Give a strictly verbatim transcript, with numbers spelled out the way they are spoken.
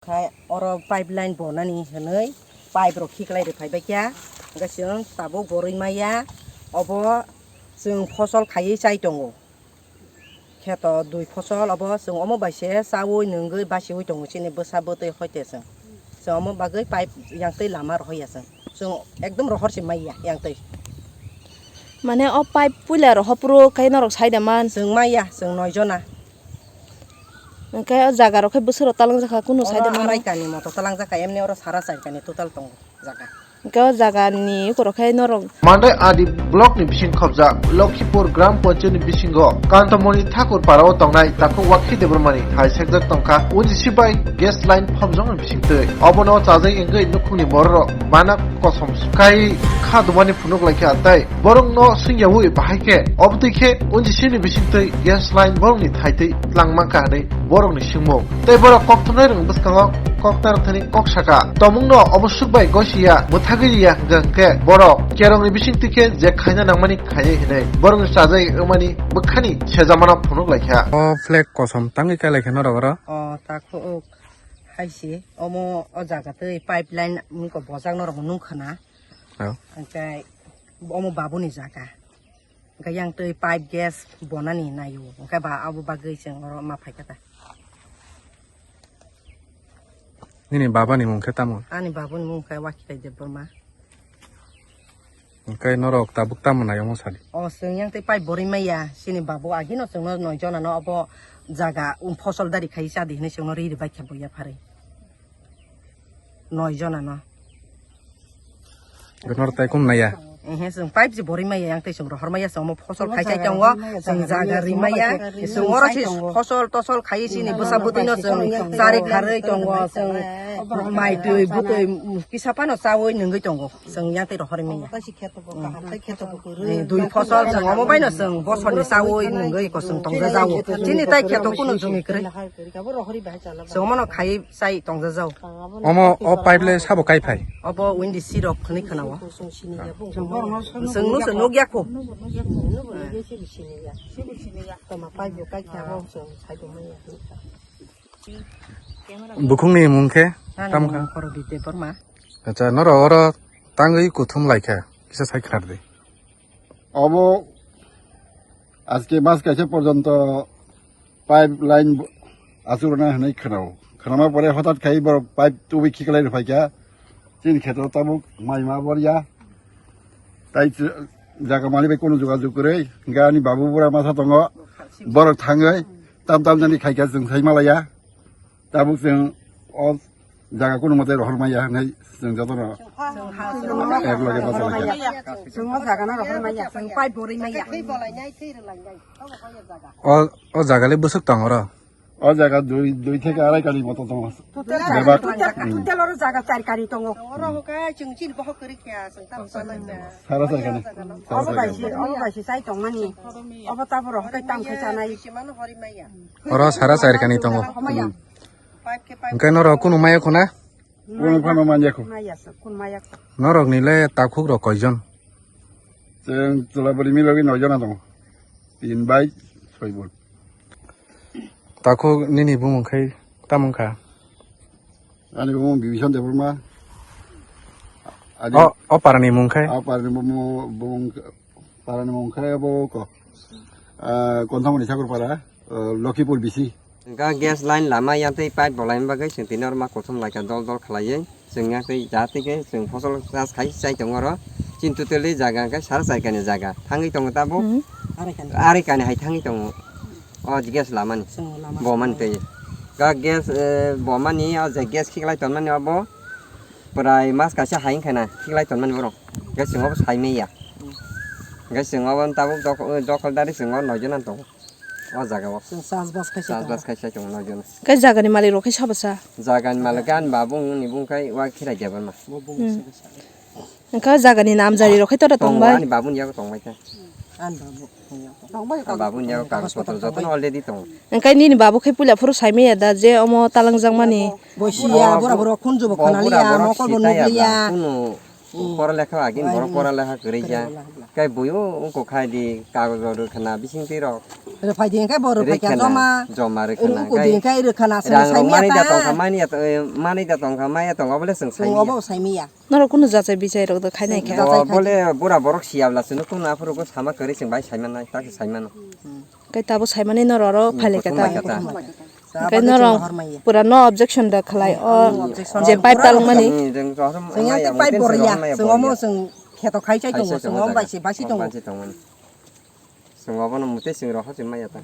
Khai oro pipeline bonani hwnwi pipe rok khiklai rw phai bai kha. Hwnkhe chwng tabuk borwi maya, obo chwng phosol khaiwi chai tongo. Kheto dui phosol obo chwng omo bai se chaui nungwi basiui tongo chini bwsa bwtwi hoite chwng. Chwng omo bagwi pipe yang twi lama rohor ya chwng. Chwng ekdom rohor se maya yang twi. Mane o pipe puila rohor phuru khe norok sai da man? Chwng maya, chwng noi jona. Hwnkhe o jaga rok khe bwswk rok talang jakha kunu sai da mano? Oro arai kani moto talang jakha, emni oro sara chai kani total tongo jaga. Hwnkhe o jaga ni ukurok khe norok. Mandai R D block ni bising khobjak Lokhipur Gram Panchayat ni bisingo Kantamoni Thakur para o tongnai takhuk Wakhi Debbarma ni thai sekjak tongkha, unjisi bai gas line phobjak ni bising twi. Obono chajak wngwi nukhung ni borok rok bana kosom kai kha dumani phunuk laikha tei borok no swngyaui bahai khe obotwi khe unjisi ni bising twi gas line borok ni thai twi tlang mankha hinwi borok ni swngmung. Tei borok kok thumnai rwng bwskango kok narwkthani kok saka. Tongmungno obo swk bai gosi ya, mwthagwi ya hwnkha hwnkhe borok kerongni bisingtwi khe je khaina nangmani khainai hinwi borokni chajai wngmani bwkhani sejamano phunuk laikha. O flag kosom tangwi kai laikha norok oro. O takhuk hai se omo o jaga twi pipeline wngkha bojak norok nukha na. Oh. Hwnkhe omo babuni jaga. Hwnkhe yang twi pipe gas bonani naio. Hwnkhe ba abo bagwi chwng oro ma phaikha ta. Nini baba ni mung khe tamo? Ani babuni mung khe Wakhirai Debbarma. Hwnkhe norok tabuk tamo naio omo sadi? O chwng yang twi pipe borwi maya. Chini babu agino chwngno noi jonano obo jaga, um, phosol dari khai chadi hinwi chwngno ri ri bai kha buya pharwi. Noi jonano. Norok tai kunu naiya? Ehe, chwng pipe se borwi maya, yang tei chwng rohor maya, chwng omo phosol khai chai tongo, chwng jaga ri maya, chwng oro se phosol tosol khai chini bwsa bwtwi no chwng chari kharwi tongo, chwng mai twi bwtwi kisa phano chawi nungwi tongo, chwng yang tei rohor maya. Eh, dui phosol chwng omo bai no chwng bosor ni chawi nungwi ko chwng tongja jao. Chini tai kheto kunu jumi kwrwi. Chwng omo no khai chai tongja jao. Omo o pipe le sabo kai phai? Obo windi sirok hwnwi khwnao. Chwng no chwng nukya kho. Bukhukni mung khe? Ani tamo kha? Mung Korobit Debbarma. Acha, norok oro tangwi kuthum laikha, kisa sai khwnar di. Obo ajke mas kaisa porjonto pipe line bo-, achukna hinwi khwnao. Khwnama pore hothat khai borok pipe tubui khiklai rwphaikha. Chini kheto tabuk mai ma borya. Tai ch-, jaga mani bai kunu jogajog kwrwi. Hwnkhe ani babu bura masa tongo. Borok thangwi tam tam jani khaikha chwng sai malaya. Tabuk chwng o jaga kunu mote rohor maya hinwi chwng jotono ek loge bachalaikha. Chwng o jaga no rohor maya. Chwng pipe borwi maya. O, o jaga le bwswk tong oro? O jaga dui, dui theke arai kani moto tongo. Bebak. Total, total oro jaga char kani tongo. Oro hwnkhe chwng chini bohok kwrwi kha, chwng tamo chanai kha. Sara char kani. Obo bai se, obo bai se chai tongmani. Obo taboro hwnkhe tam khai chanai. Oro sara char kani tongo. Pipe khe pipe. Hwnkhe norok kunu maya khuna? Kunu phano manya khu. Maya se, kun maya khu. Norok ni le takhuk rok koijon? Chwng chwla bwrwi milogwi noi jona tongo. Tin bai soi bun. Takhuk nini bumung khai tamo wngkha? Ani bumung Bibison Debbarma. Ani o, o parani mung khai? O parani bumung, bumung, parani mung khai abo ko. Ah, Konthamoni Thakur para, ah, Lokhipur bisi. Ga gas line lama yang tei pipe bolai bagwi chwng tini oro ma kothom laika dol dol khlaiwi. Chwng yang tei ja tei khe chwng phosol chas khai chai tongo oro. Chini totally jaga hwnkhe sara chai kani jaga. Thangwi tongo tabuk. Hmm. Arai kani hai thangwi tongo. O gas lamani. Chwng lama. Bomani tei. Ga gas, eh, bomani o je gas khiklai tonmani obo. Pwrai mas kaisa hai wngkha na khiklai tonmani borok. Gas chwng obo sai manya. Gas chwng obo tabuk dok-, dokhol dari chwng o noi jona tongo. O jaga o. Chwng chas bas khai chas bas khai sai tongo noi jona. Khe jagani malik rok khe sabo sa? Jagani malik ani babu ni bung khai Wakhirai Debbarma. Hmm. Hwnkhe o jagani namjari rok khe tora tongbai? Ani babuni yago tongbai kha. Ani babu. Tongbai. Ani babuni yago kagoj potro jotono already tongo. Hwnkhe nini babu khe puila phuru sai manya da je omo talangjak mani? Bo siya, bora bora khunju bo khwnaliya, mokol bo nukliya. Kunu Hmm. Pora lekha agin borok pora lekha kwrwi ya. Kwrwi lekha. Kai buyo ungko khai di kagoj rok rwkhana bising twi rok. Rwphai di khe bo rwphai kha joma. Joma rwkhana. Ungko di khe rwkhana rang rok mani da tongkha mani ya to-, eh, mani da tongkha maya tong obole chwng sai. Obo sai miya. Norok kunu jachai bichai rok do khai nai kha. Jachai khai. Bole bura borok siya bla chwng kunu aphuru go sama kwrwi chwng bai sai manai ta se sai mano. Hmm. Kai tabo saimani norok oro phailai kha ta. Kuthum bai kha ta. Kuthum bai kha ta. Kai norok pura no objection da khlai o je pipe talwng mani. Chwng yang tei pipe bor ya. Chwng omo chwng kheto khai chai tongo. Chwng omo bai se basi tongo. Chwng obo no mutei chwng rohor se maya ta.